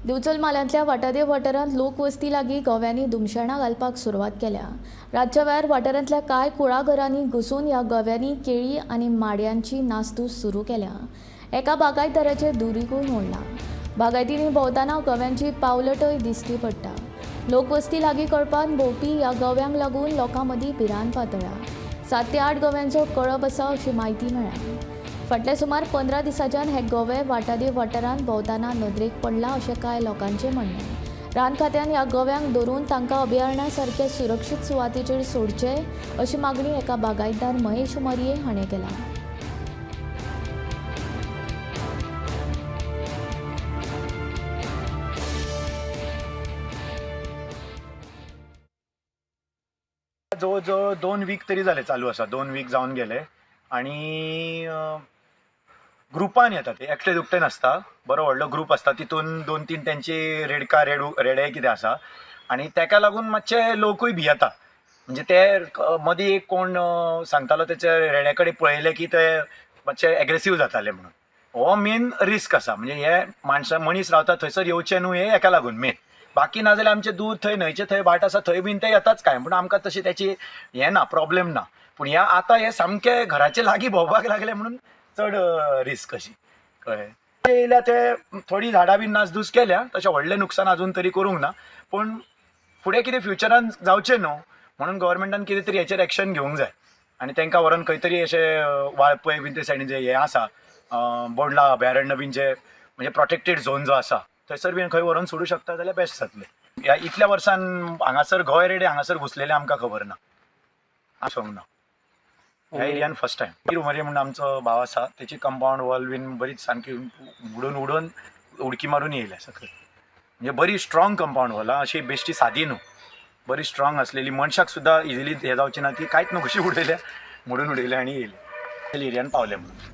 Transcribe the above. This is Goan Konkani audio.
दिवचल म्हालांतल्या वाटादेव वाठारांत लोकवस्ती लागीं गव्यांनी धुमशेणां घालपाक सुरवात केल्या. रातच्या वेळार वाठारांतल्या कांय कुळागरांनी घुसून ह्या गव्यांनी केळी आनी माडयांची नासधूस सुरू केल्या. एका बागायतदाराचें दुरीगूय मोडलां. बागायतींनी भोंवतना गव्यांची पावलटय दिश्टी पडटा. लोकवस्ती लागीं कळपान भोंवपी ह्या गव्यांक लागून लोकां मदीं भिरांत पातळ्ळ्या. 7 ते 8 गव्यांचो कळप आसा अशी म्हायती मेळ्ळ्या. फाटल्या सुमार 15 दिसांच्यान हे गवे वाटादेव वाठारांत भोंवतना नदरेक पडला अशें कांय लोकांचें म्हणणें. रान खात्यान ह्या गव्यांक धरून तांकां अभयारण्या सारके सुरक्षीत सुवातेचेर सोडचे अशी मागणी एका बागायतदार महेश मरये हाणें केला. जवळ जवळ 2 वीक तरी जाले चालू आसा. 2 वीक जावन गेले आनी ग्रुपान येता ते, एकटे दुकटे नासता, बरो व्हडलो ग्रूप आसता. तितून 2-3 तेंची रेडका रेडे कितें आसा आनी तेका लागून मातशे लोकूय भियेता. म्हणजे ते मदीं एक कोण सांगतालो तेच्या रेड्या कडेन पळयलें की ते मातशे एग्रेसीव जाताले म्हणून. हो मेन रिस्क आसा. म्हणजे हे माणसां मनीस रावता थंयसर येवचे न्हू हे हेका लागून मेन. बाकी नाजाल्यार आमचें दूद थंय न्हंयचें थंय भाट आसा थंय बीन ते येताच काय, पूण आमकां तशी तेची हें ना, प्रॉब्लेम ना. पूण ह्या आतां हे सामके घराचे लागीं भोंवपाक लागले म्हणून चड रिस्क अशी, कळ्ळें. येयल्या ते थोडीं झाडां बीन नासधूस केल्या, तशें व्हडलें नुकसान आजून तरी करूंक ना, पूण फुडें कितें फ्युचरान जावचें न्हू म्हणून गव्हर्मेंटान कितें तरी हेचेर एक्शन घेवंक जाय आनी तांकां व्हरोन खंय तरी अशें वाळपय बीन ते सायडीन जे हें आसा बोंडला अभयारण्य बीन जे म्हणजे प्रोटेक्टेड झोन जो आसा थंयसर बीन खंय व्हरोन सोडूं शकता जाल्यार बेस्ट जातलें. ह्या इतल्या वर्सान हांगासर गोंय रेडे हांगासर घुसलेले आमकां खबर ना, आसूंक ना ह्या एरियान फर्स्ट टायम. उमरये म्हणून आमचो भाव आसा, तेची कंपावंड वॉल बीन बरीच सामकी उडून उडून उडकी मारून येयल्या सकयल. म्हणजे बरी स्ट्रॉंग कंपावंड वॉल अशी बेश्टी सादी न्हू, बरी स्ट्रॉंग आसलेली, मनशाक सुद्दां इजिली हें जावची ना, ती कांयच न्हू कशी उडयल्या, मोडून उडयल्या आनी येयल्या एरियान पावले म्हणून.